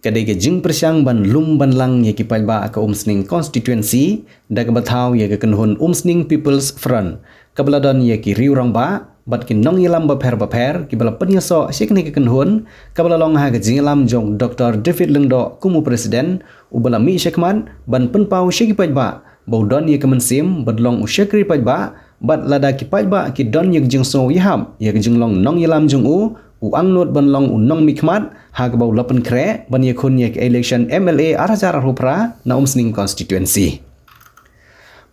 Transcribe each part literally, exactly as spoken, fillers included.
Ka dei ka jingpyrshang ban lum ban lang ïa ki paidbah ka Umsning constituency da kaba thaw ïa ka kynhun Umsning People's Front, kaba la don ïa ki riew rangbah bad ki nongïalam bapher bapher kiba la pynïasoh sha kane ka kynhun, kaba la long ha ka jingïalam jong Doctor David Lyngdoh kum u president, uba la mih shakhmat ban pynpaw sha ki paidbah ba u don ïa ka mynsiem ban long u shakri paidbah, bad lada ki paidbah ki don ïa ka jingsngewhap ïa ka jinglong nongïalam jong u, u angnud ban long u nongmihkhmat, ha kaba u la pynkhreh ban ïakhun ïa ka election M L A ar hajar arphew phra na Umsning constituency.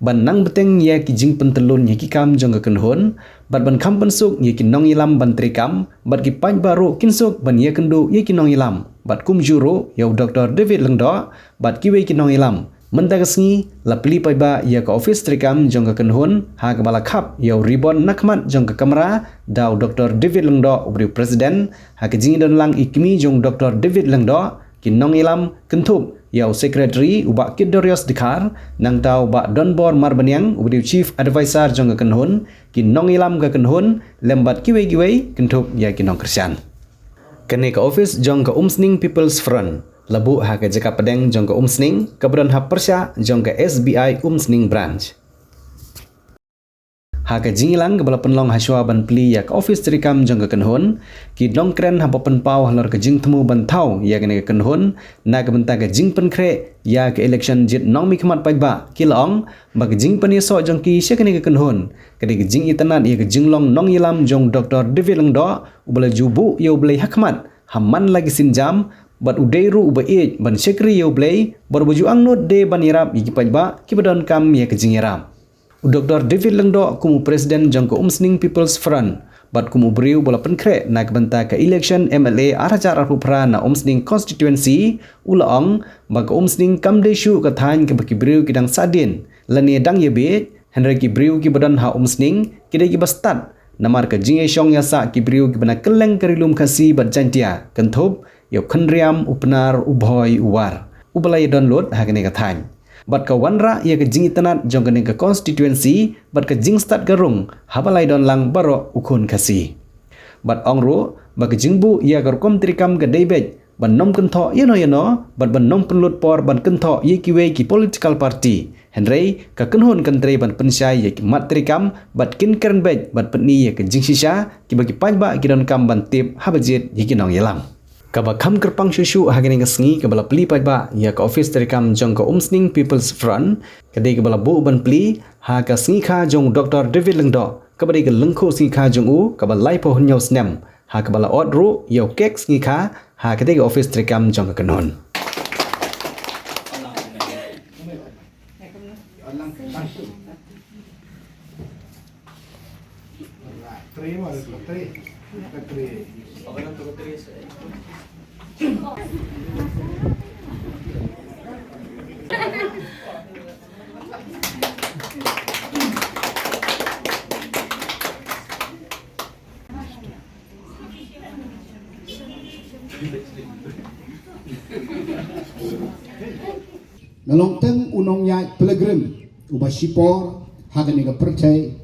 Ban nang bteng ïa ki jingpyntyllun ïa ki kam jong ka kynhun, bad ban kham pynsuk ïa ki nongïalam ban treikam, bad ki paidbah ruh kin suk ban ïakynduh ïa ki nongïalam, bad kumjuh ruh ïa u Doctor David Lyngdoh bad kiwei ki nongïalam. Mynta ka sngi la plie paidbah ïa ka office treikam jong ka kynhun, ha kaba la khap ïa u ribbon na khmat jong ka kamra da u Doctor David Lyngdoh uba dei u president, ha ka jingdon lang i kmie jong u Doctor David Lyngdoh, ki nongïalam kynthup ïa u secretary u Bah Kit Darius Dkhar, nangta u Bah Donbor Marbaniang uba dei u chief advisor jong ka kynhun, ki nongïalam ka kynhun, lem bad kiwei kiwei kynthup ïa ki nongkyrshan. Kane ka office jong ka Umsning People's Front la buh ha ka jaka pdeng jong ka Umsning, kaba don ha pyrshah jong ka S B I Umsning Branch. Ha ka jingïalang kaba la pynlong ha shuwa ban plie ïa ka office treikam jong ka kynhun, ki nongkren haba pynpaw halor ka jingthmu ban thaw ïa kane ka kynhun na ka bynta ka jingpynkhreh ïa ka election jied nongmihkhmat paidbah, ki la ong ba ka jingpynïasoh jong ki sha kane ka kynhun ka dei ka jingitynnad ïa ka jinglong nongïalam jong u Doctor David Lyngdoh, uba la ju buh ïa U Blei ha khmat ha man la ki sienjam, bad u dei ruh uba ïeit ban shakri ïa U Blei, bad uba ju angnud de ban ïarap ïa ki paidbah kiba donkam ïa ka jingïarap. U Doctor David Lyngdoh kum u president jong ka Umsning People's Front bad kum u briew ba la pynkhreh na ka bynta ka election M L A ar hajar arphew phra na Umsning constituency, u la ong ba ka Umsning kam dei shuh ka thaiñ kaba ki briew ki dang sahdien lane dang ïabieit, hynrei ki briew kiba don ha Umsning ki dei kiba stad, namar ka jingïashong ïasah ki briew kiba na kylleng ka Ri Lum Khasi bad Jaintia, kynthup ïa u Khynriam, u Pnar, u Bhoi, u War, uba la ïadon lut ha kane ka thaiñ. Bad ka wanrah ïa ka jingitynnad jong kane ka constituency bad ka jingstad ka rung haba la ïadon lang baroh u khun Khasi. Bad ong ruh ba ka jingbuh ïa ka rukom treikam ka dei beit ban ym kynthoh ïano ïano bad ban ym pynlut por ban kynthoh ïa kiwei ki political party. Hynrei ka kynhun kan trei ban pynshai ïa ki mat treikam bad kin kren beit bad pyni ïa ka jingshisha kiba ki paidbah ki donkam ban tip haba jied ïa ki nongïalam. Kaba kham kyrpang shuh shuh ha kane ka sngi kaba la plie paidbah ïa ka office treikam jong ka Umsning People's Front, ka dei kaba la buh ban plie ha ka sngikha jong u Doctor David Lyngdoh, kaba dei ka lyngkhuh sngikha jong u kaba laiphew hynñiew snem, ha kaba la ot ruh ïa u kek sngikha ha katei ka office treikam jong ka kynhun. Nga long tang u nongïaid pilgrim uba shipor ha kane ka pyrthei,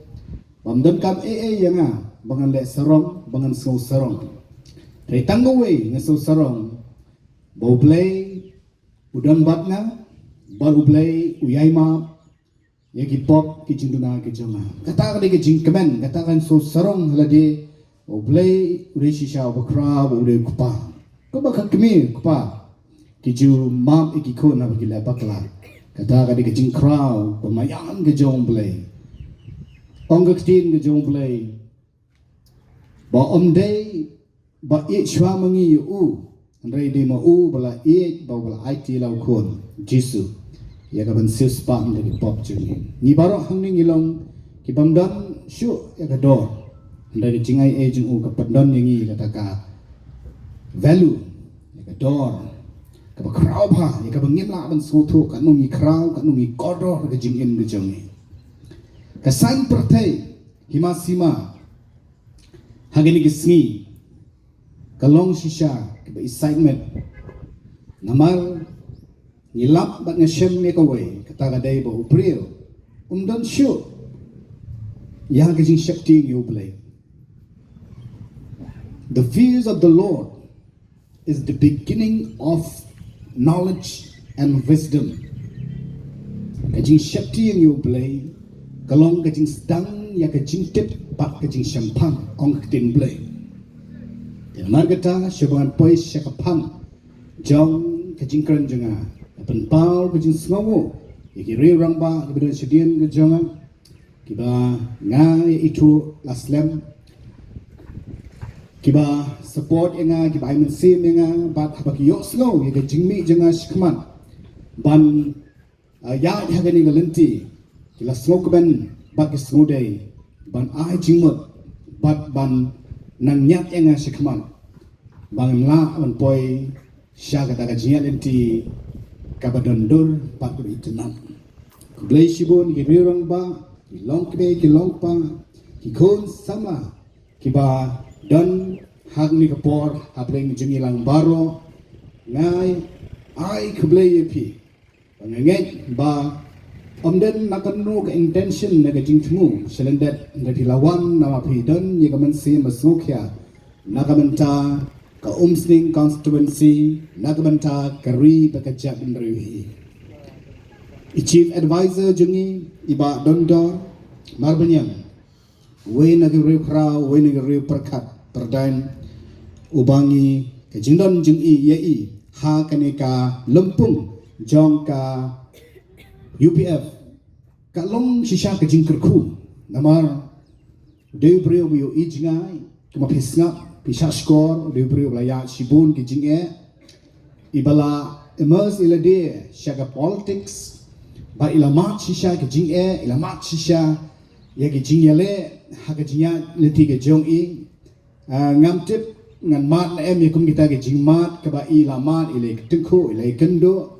bym donkam ei ei ïa nga ba ngan leh sarong, ba ngan sngew sarong. Hynrei tang kawei nga sngew sarong, ba U Blei u don bad nga, bad U Blei u ïai map ïa ki pop ki jingduna ki jong nga. Kata ka dei ka jingkmen, kata kan sngew sarong ha lade, U Blei u dei shisha uba khraw, u dei u Kpa. Kumba ka kmie u kpa ki ju map ïa ki khun haba ki leh bakla, kata ka dei ka jingkhraw ba maïan ka jong U Blei. Ong ka ktien ka jong U Blei ba ym dei ba ïeit shuwa ma ngi ïa u, hynrei dei ma u ba la ïeit, ba u ba la aiti la u khun Jisu ïa ka ban siewspah da ki pop jong ngi. Ngi baroh hangne ngi long ki bym don shuh ïa ka dor, hynrei ka jingai ei jong u ka pyndon ïa ngi ïa kata ka value, ïa ka dor kaba khraw bha, ïa kaba ngim lah ban sngewthuh katno ngi khraw, katno ngi kordor ha ka jingim ka jong ngi. Ka saiñ pyrthei hima sima ha kine ki sngi ka long shisha kaba excitement. Namar ngi lap bad nga shem ïa kawei, kata ka dei ba u briew um don shuh ïa ka jingsheptieng ïa U Blei. The fears of the Lord is the beginning of Knowledge and wisdom. Ka jingsheptieng ïa U Blei ka long ka jingsdang ïa ka jingtip bad ka jingshemphang, ong ka ktien Blei. Te namar kata, shuwa ba ngan poi sha ka phang jong ka jingkren jong nga, nga pynpaw ka jingsngewnguh ïa ki riew rangbah kiba don shadien ka jong nga, kiba nga ïa ithuh la slem, kiba support ïa nga, kiba ai mynsiem ïa nga, bad haba ki ïohsngew ïa ka jingmih jong nga shakhmat ban, ah, ïaid ha kane ka lynti, ki la sngewkmen bad ki sngewdei ban ai jingmut bad ban nang ñiad ïa nga shakhmat ba ngan lah ban poi sha kata ka jingïaid lynti kaba don dur bad kaba itynnad. Khublei shibun ki riew rangbah, ki longkmie ki longkpa, ki khun samla kiba don ha kane ka por hapdeng jong ngi lang baroh. Nga ai khublei ïa phi. Ba nga ngeit ba ym don na kano ka intention ne ka jingthmu shalyndet, hynrei phi la wan namar phi don ïa ka mynsiem ba sngewkhia na ka bynta ka Umsning constituency, na ka bynta ka ri bad ka jaitbynriew hi. I Chief Advisor jong ngi, i Bah Dondor Marbaniang, uwei na ki riewkhraw, uwei na ki riew pyrkhat pyrdaiñ, uba ngi, ka jingdon jong i ïa i ha kane ka lympung jong ka U P F ka long shisha ka jingkyrkhu. Namar u dei u briew ba ïohi jngai, kumba phi sngap, phi shahshkor, u dei u briew ba la ïaid shibun ki jingeh, iba la immerse ïa lade sha ka politics, bad i la mad shisha ki jingeh, i la mad shisha ïa ki jingïaleh ha ka jingïaid lynti ka jong i. Ah, ngam tip ngan mad ne em ïa kum kita ki jingmad, kaba i la mad, i la ïakynduh, i la ïakynduh.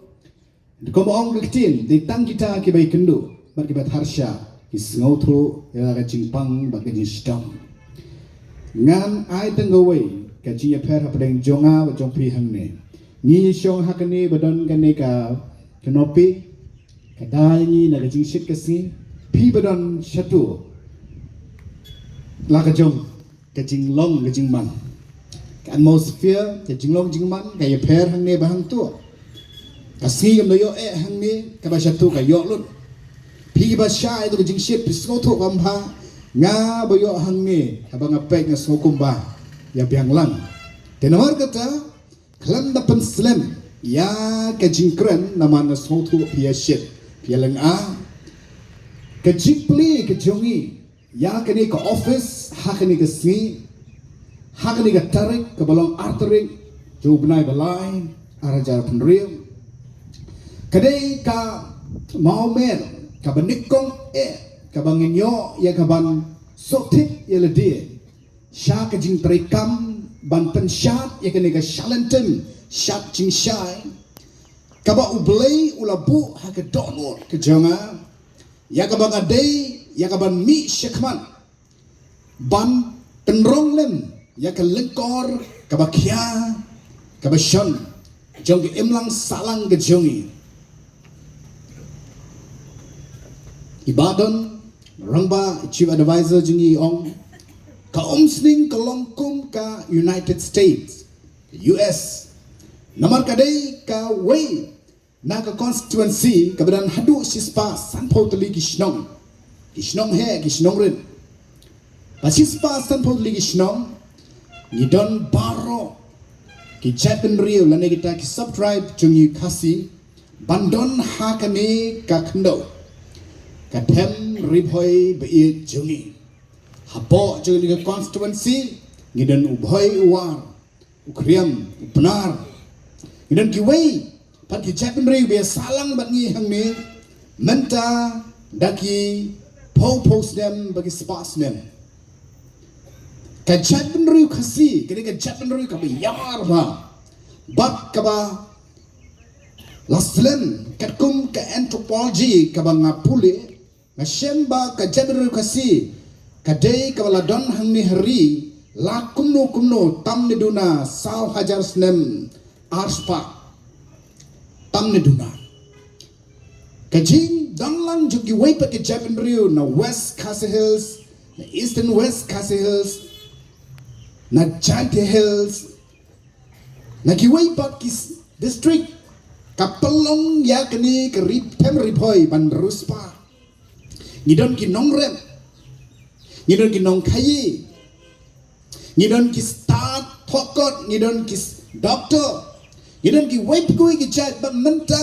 Kumba ong ka ktien, dei tang kita kiba ïakynduh bad kiba tharsha ki sngewthuh ïa ka jingpang bad ka jingshitom. Ngan ai tang kawei ka jingïapher hapdeng jong nga bad jong phi hangne. Ngi shong ha kane ba don kane ka kanopi, ka dei ngi na ka jingshit ka sngi, phi ba don shatu la ka jong ka jinglong ka jingman. Ka atmosphere, ka jinglong jingman ka ïapher hangne bad hangtu. Ka sngi kam da ïoh eh hangne, kaba shatu ka ïoh lut. Phi ba shah ïa ka jingshit phi sngewthuh kam bha, nga ba ïoh hangne, haba nga peit nga sngew kumba ïa biang lang. Te namar kata, khlem da pynslem ïa ka jingkren namar nga sngewthuh phi ïa shit, phi ïa lynga. Ka jingplie ka jong ngi ïa kane ka office ha kane ka sngi, ha kane ka tarik kaba long ar tarik jong u bnai ba lai, ar hajar arphew hynriew. Ka dei ka mawmer kaba nyngkong eh kaba ngin ïoh ïa kaban sngewthuh ïa lade sha ka jingtrei kam ban pynshad ïa kane ka shalynten shad jingshai kaba U Blei u la buh ha ka dohnud ka jong nga, ïa kaba nga dei ïa kaban mih shakhmat ban pynrong lem ïa ka lyngkor kaba khia, kaba shon jong ka imlang sahlang ka jong ngi. I Bah Don Rangbah, Chief Advisor jong ngi, ong, ka Umsning ka long kum ka United States, U S. Namar ka dei kawei na ka constituency kaba don haduh shispah sanphew tylli ki shnong. Ki shnong heh, ki shnong rit. Ba shispah sanphew tylli ki shnong, ngi don baroh ki jaitbynriew lane kita ki sub-tribe jong ngi Khasi, ban don ha kane ka khyndew, ka them Ri Bhoi ba ïeit jong ngi. Hapoh jong ngi ka constituency, ngi don u Bhoi, u War, u Khriam, u Pnar. Ngi don kiwei pat ki jaitbynriew ba ïa sahlang bad ngi hangne mynta da ki phew phew snem bad ki spah snem. Ka jaitbynriew Khasi ka dei ka jaitbynriew kaba ïar bha bad kaba la slem. Katkum ka anthropology kaba nga pule, nga shem ba ka jaitbynriew Khasi ka dei kaba la don hangne ha ri la kumno kumno tam ne duna saw hajar snem arspah tam ne duna. Ka jingdon lang jong kiwei pat ki jaitbynriew na West Khasi Hills, na Eastern West Khasi Hills, na Jaintia Hills, na kiwei pat ki s-, district ka pynlong ïa kane ka ri, them Ri Bhoi ban riewspah. Ngi don ki nongrep, ngi don ki nongkhaïi, ngi don ki stad thohkot, ngi don ki s-, doktor, ngi don kiwei pa kiwei ki jait, bad mynta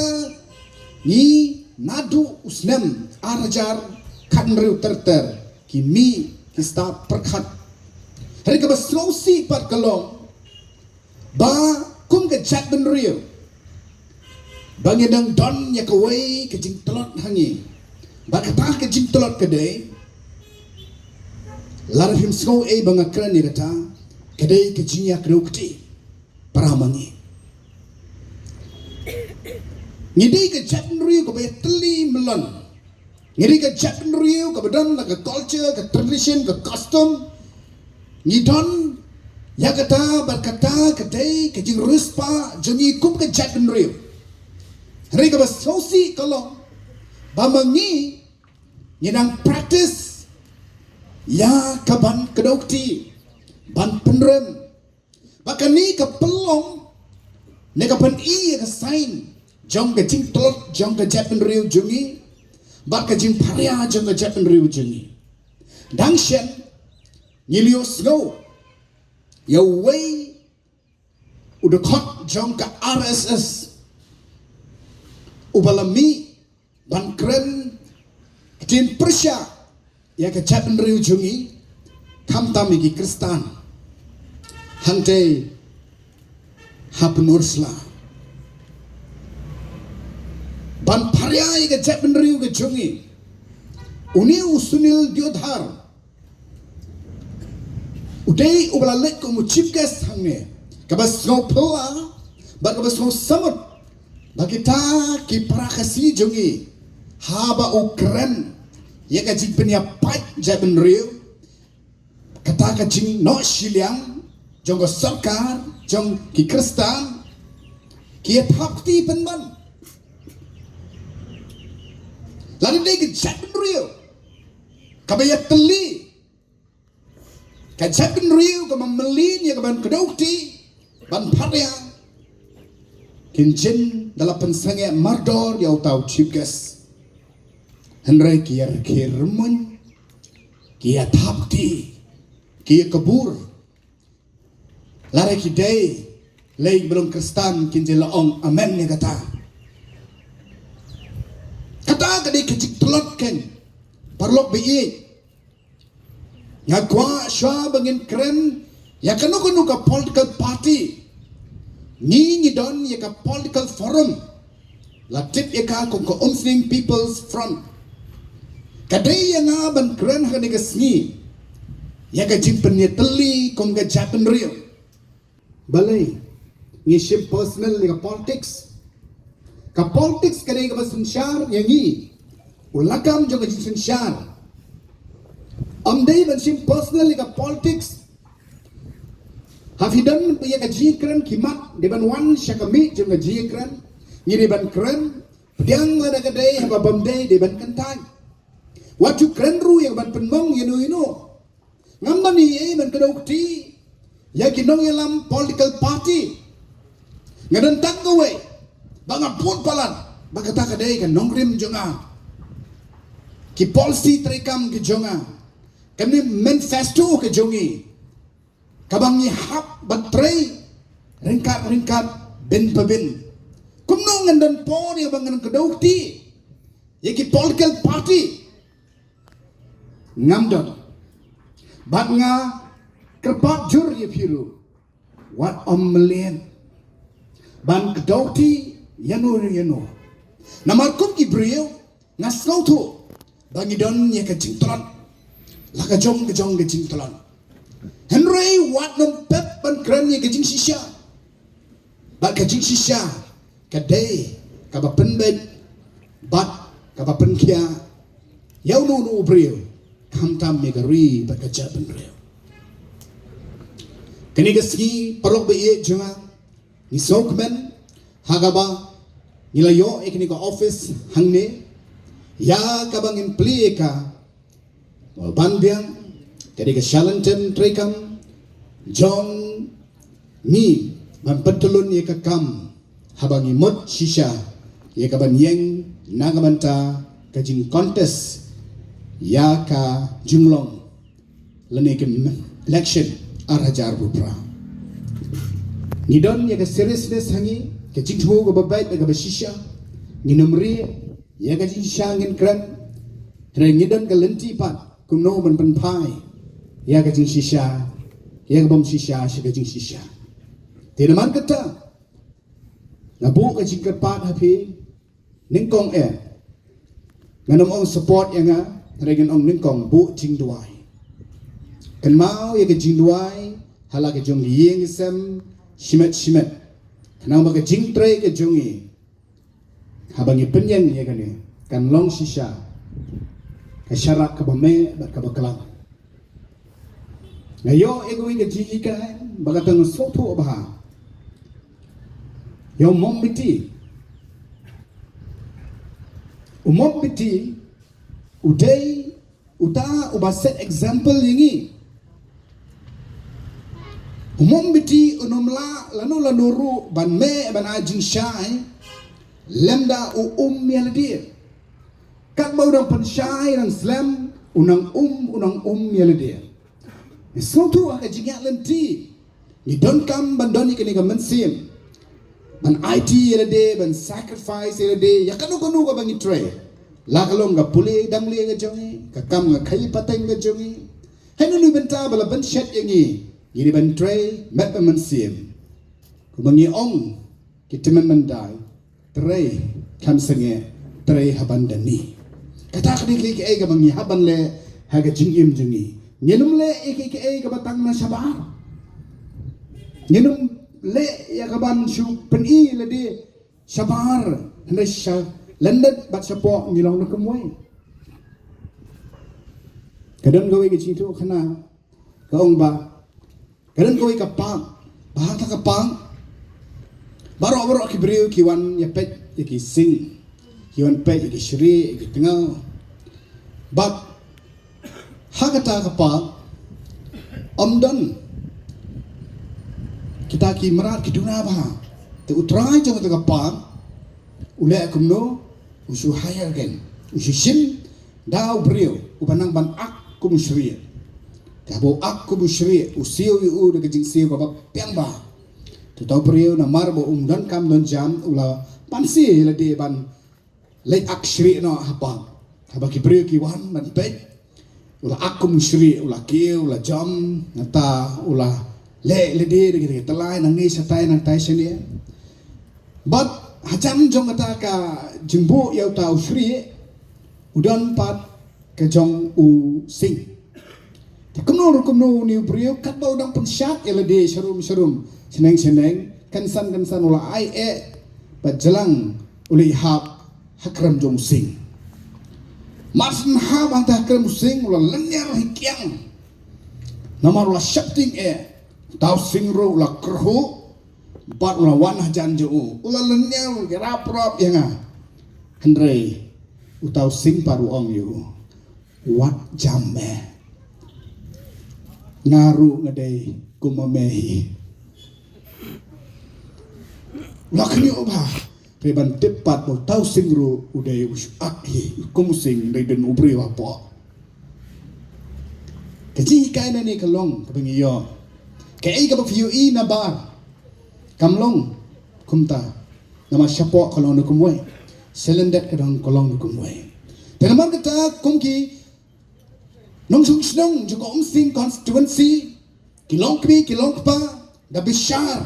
ngi naduh u snem ar hajar khathynriew ter ter ki mih ki stad pyrkhat. Hynrei kaba sngewsih pat ka long ba kum ka jaitbynriew ba ngi dang don ïa kawei ka jingtlot ha ngi. Bad kata ka jingtlot ka dei, lada phim sngew ei ba nga kren ïa kata, ka dei ka jingïakdew kti para ma ngi. Ngi dei ka jaitbynriew kaba ïatylli myllon. Ngi dei ka jaitbynriew kaba don la ka culture, ka tradition, ka custom. Ngi don ïa kata, bad kata ka dei ka jingriewspah jong ngi kum ka jaitbynriew. Hynrei kaba sngewsih ka long ba ma ngi, ngi nang practice ïa ka ban kdew kti, ban pynrem. Ba kane ka pynlong ne ka pyni ïa ka sign jong ka jingtlot jong ka jaitbynriew jong ngi, bad ka jingpharia jong ka jaitbynriew jong ngi. Dang shen, ngi la ïohsngew ïa uwei u dkhot jong ka R S S uba la mih ban kren ktien pyrshah ïa ka jaitbynriew jong ngi, khamtam ïa ki Khristan hangtei ha Pynursla. Ban pharia ïa ka jaitbynriew ka jong ngi, une u Sunil Deodhar u dei uba la leit kum u chief guest hangne. Kaba sngewphylla bad kaba sngewsamut ba kita ki para Khasi jong ngi, haba u kren ïa ka jingpynïapait jaitbynriew, kata ka jingnoh shiliang jong ka sorkar, jong ki Khristan, ki ïa thap kti pynban. Lada dei ka jaitbynriew kaba ïatylli, ka jaitbynriew kaba mlien ïa ka ban kdew kti, ban pharia, kin jin da la pynsangeh mardor ïa uta u chief guest. Hynrei ki ïa rkhie rymmuiñ, ki ïa thap kti, ki ïa kbur. Lada ki dei lei ba long Khristan, kin jin la ong amen ïa kata. Kata ka dei ka jingtlot, keiñ paralok ba ïeit. Nga kwah shuwa ba ngin kren ïa kano kano ka political party, ngi ngi don ïa ka political forum, la tip ïa ka kum ka Umsning People's Front. Ka dei ïa nga ban kren ha kane ka sngi ïa ka jingpynïatylli kum ka jaitbynriew. Balei ngi shim personal ïa ka politics? Ka politics ka dei kaba synshar ïa ngi, u lakam jong ka jingsynshar. Ym dei ban shim personal ïa ka politics. Ha phi don ïa ka jingkren, ki mat dei ban wan sha ka mic jong ka jingkren. Ngi dei ban kren, pdiang lada ka dei, haba bym dei, dei ban kyntait. Wat ju kren ruh ïa ka ban pynmong ïano ïano. Ngam don ei ei ban kdew kti ïa ki nongïalam political party. Nga don tang kawei ba nga bud palat ba kata ka dei ka nongrim jong nga. Ki policy treikam ki jong nga, kane manifesto ka jong ngi, kaba ngi hap ban trei ryngkat ryngkat, bin pa bin. Kumno ngan don por ïa ba ngan kdew kti ïa ki political party? Ngam don. Bad nga kyrpad jur ïa phi ruh, wat ym mlien ban kdew kti ïano ïano. Namar kum ki briew, nga sngewthuh ba ngi don ïa ka jingtlot, la ka jong ka jong ka jingtlot. Hynrei wat nym pep ban kren ïa ka jingshisha. Bad ka jingshisha ka dei kaba pynbeit bad kaba pynkhiah ïa uno uno u briew, khamtam ïa ka ri bad ka jaitbynriew. Kane ka sngi, paralok ba ïeit jong nga, ngi sngewkmen ha kaba ngi la ïoh ïa kane ka office hangne, ïa kaba ngin plie ïa ka ban biang. Ka dei ka shalynten treikam jong ngi ban pyntylun ïa ka kam haba ngi mut shisha ïa ka ban ïeng na ka bynta ka jing contest ïa ka jinglong lane ka election ar hajar arphew phra. Ngi don ïa ka seriousness ha ngi, ka jingthmu kaba beit kaba shisha. Ngin ym rieh ïa ka jingshisha, ngin kren. Hynrei ngi don ka lynti pat kumno ban pynphai ïa ka jingshisha, ïa ka bym shisha sha ka jingshisha. Te namar kata nga buh ka jingkyrpad ha phi, nyngkong eh, ngan ym ong support ïa nga, hynrei ngan ong nyngkong buh jingduwai. Kynmaw ïa ka jingduwai ha la ka jong ki ïing ki sem shimet shimet, khnang ba ka jingtrei ka jong ngi haba ngi pynïeng ïa kane kan long shisha ka sharak kaba meh bad kaba khlaiñ. Nga ïoh ïa kawei ka jinghikai ba kata nga sngewthuh bha ïa u Mombiti. U Mombiti u dei uta uba set example ïa ngi. U Mombiti un ym lah lano lano ruh ban meh ban ai jingshai lymda u um ïa lade. Katba u dang pynshai dang slem, u nang um, u nang um ïa lade. Ngi sngewthuh ha ka jingïaid lynti ngi donkam ban don ïa kane ka mynsiem ban aiti ïa lade, ban sacrifice ïa lade ïa kano kano kaba ngi trei. La ka long ka pule dang le ka jong ngi, ka kam ka khaïi pateng ka jong ngi. Haino haino bynta ba la pynshet ïa ngi, ngi dei ban trei met bad mynsiem. Kumba ngi ong ki tymmen myndai, trei khlem sangeh, trei ha ban da ni. Kata ka dei kaei kaei kaba ngi hap ban leh ha ka jingim jong ngi. Ngin ym leh ïa kaei kaei kaba tang na shabar. Ngin ym leh ïa ka ban shu pyni lade shabar, hynrei sha lyndet bad shapoh ngi long na kumwei. Ka don kawei ka jingïathuhkhana ka ong ba ka don kawei ka park, ba ha kata ka park baroh baroh ki briew ki wan ïa peit ïa ki sing, ki wan peit ïa ki shrieh, ïa ki tngaw. Bad ha kata ka park ym don kita ki mrad ki duna bha. Te u trai jong kata ka park u leh kumno? U shu hire ken, u shu shim da u briew uba nang ban ak kum u shrieh. Te haba u ak kum u shrieh, u siew ïa u da ka jingsiew kaba biang bha. Te uta u briew namar ba um donkam don jam, u la pansngiat ïa lade ban leit ak shrieh noh ha park. Haba ki briew ki wan ban peit, u la ak kum u shrieh, u la kiew, u la jam, nangta u la leh lade da ki tyllai nangne shatai nangtai shane. Bad hajan jong kata ka jingbuh ïa uta u shrieh u don pat ka jong u sing. Te kumno ruh kumno une u briew katba u dang pynshad ïa lade sharum sharum, shaneng shaneng, kynsan kynsan u la ai eh bad jlang u leit hap ha krem jong u sing. Mar shen hap hangta ha krem u sing u la lynñiar ha kiang. Namar u la sheptieng eh, uta u sing ruh u la kyrhuh bad u la wan hajan jong u, u la lynñiar, u la ïarap rap ïa nga. Hynrei uta u sing pat u ong ïa u, wat jam me. Nga ruh nga dei kum ma me hi. U la khñiuh bha. Hynrei ban tip pat ba uta u sing ruh u dei u shu ak hi, kum u sing, hynrei don u briew hapoh. Ka jinghikai nangne ka long kaba ngi ïoh, kaei kaba phi ïohi na bar kam long kumta. Namar shapoh ka long na kumwei, sha lyndet ka dang ka long na kumwei. Te namar kata kum ki nongshong shnong jong ka Umsning constituency, ki longkmie ki longkpa, da bishar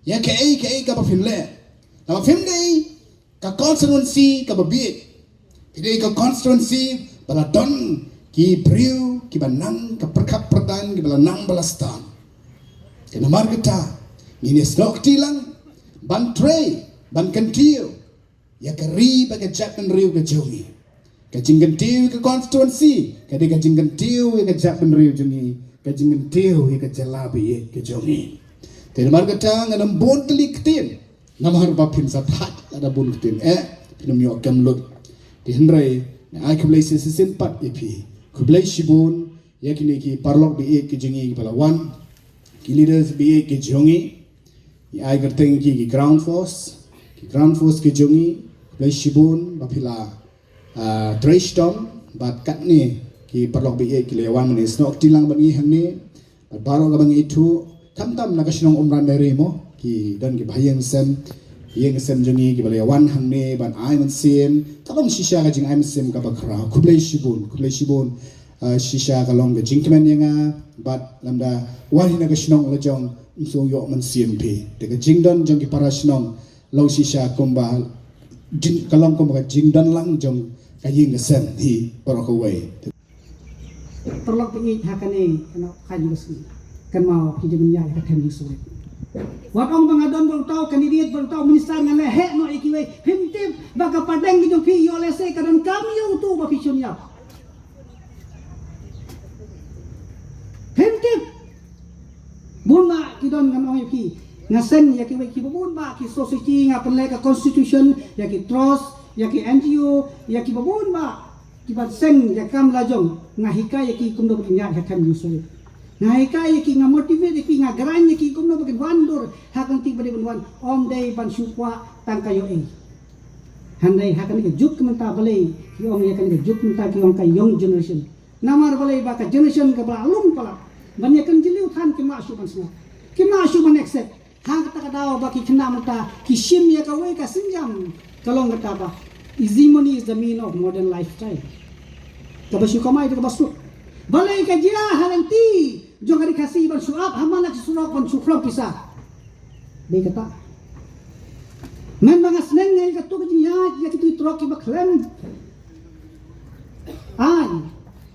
ïa kaei kaei kaba phim leh. Namar phim dei ka constituency kaba bieit. Phi dei ka constituency ba la don ki briew kiba nang ka pyrkhat pyrdan, kiba la nang ba la stad. Te namar kata ngin ïa snoh kti lang ban trei, ban kyntiew ïa ka ri bad ka jaitbynriew ka jong ngi. Ka jingkyntiew ïa ka constituency ka dei ka jingkyntiew ïa ka jaitbynriew jong ngi, ka jingkyntiew ïa ka jylla ba ïeit ka jong ngi. Te namar kata ngan ym bun tylli ktien, namar ba phin sa thait lada bun ktien eh phin ym ïoh kem lut. Te hynrei nga ai khublei shisien pat ïa phi. Khublei shibun ïa kine ki paralok ba ïeit ki jong ngi kiba la wan, ki leaders ba ïeit ki jong ngi. Ngi ai kyrteng ïa ki, ki ground force, ki Ground Force ki jong ngi, khublei shibun ba phi la, ah, trei shitom, bad katne ki paralok ba ïeit ki la ïa wan mynne. Snoh kti lang bad ngi hangne, bad baroh kaba ngi ithuh, khamtam na ka shnong Umrandari mo, ki don kiba ha ïing sem, ïing sem jong ngi kiba la ïa wan hangne ban ai mynsiem. Ka long shisha ka jingai mynsiem kaba khraw. Khublei shibun, khublei shibun. Ah, shisha ka long ka jingkmen ïa nga, bad lymda wan hi na ka shnong la jong, ym shu ïoh mynsiem phi. Te ka jingdon jong ki para shnong long shisha kumba jing, ka long kumba ka jingdon lang jong ka ïing ka sem hi baroh kawei. Paralok ba ïeit, ha kane ka nongkhaïi ka sngi, kynmaw phi dei ban ïaid ha ka them jingsngewrit. Wat ong ba nga don bad uta u candidate, bad uta u minister, ngan leh heh noh ïa kiwei. Phim tip ba ka pdeng ka jong phi ïoh lehse ka donkam ïa uto uba phi shun ïa. Phim tip. Bun bah ki don, ngan ong ïa phi. Nga seng ïa kiwei kiba bun bah ki society, nga pynleh ka constitution, ïa ki trust, ïa ki N G O, ïa kiba bun bah kiba seng ïa ka kam la jong. Nga hikai ïa ki kumno ba kin ïaid ha ka them jingsngewrit. Nga hikai ïa ki, nga motivate ïa ki, nga grant ïa ki kumno ba kin wan dur ha ka lynti ba dei ban wan. Ym dei ban shu kwah tang ka ïoh ei. Hynrei ha kane ka juk mynta, balei ki ong ïa kane ka juk mynta ki ong ka young generation? Namar balei? Ba ka generation kaba la lum palat ban ïa kynjylliew than kim lah shuh ban sngap, kim lah shuh ban accept. Ha kata ka daw ba ki khynnah mynta ki shim ïa kawei ka sienjam, ka long kata ba hegemony is the mean of modern lifestyle. Kaba shu kamai da kaba suk. Balei ka jia ha lynti jong ka Ri Khasi ban shu ap ha man la ki surok ban shu khlong pisa? Dei kata. Mynba nga sneng ïa katu ka jingïaid ïa kitu ki trok kiba khlem ai,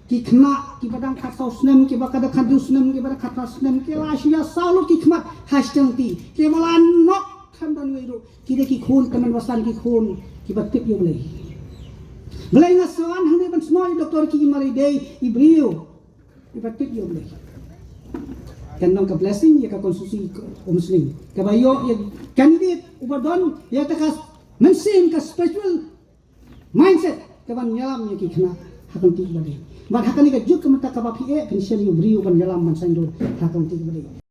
ki khynnah kiba dang khatsaw snem, kiba ka dang khatduh snem, kiba dang khatphra snem, ki la shu ïasaw lut ki khmat ha shiteng lynti, kiba la nok khlem don wei ruh. Ki dei ki khun tymmen basan, ki khun kiba tip ïa U Blei. Balei nga sa wan hangne ban snoh ïa u Doctor Ricky K. Marrier? Dei i briew iba tip ïa U Blei. Kan long ka blessing ïa ka constituency Umsning, kaba ïoh ïa candidate uba don ïa kata ka mynsiem, ka spiritual mindset, kaban ïalam ïa ki khynnah ha ka lynti kaba dei. Bad ha kane ka juk ka mynta kaba phi eh, phin shem ïa u briew ban ïalam ban saiñdur ha ka lynti kaba dei.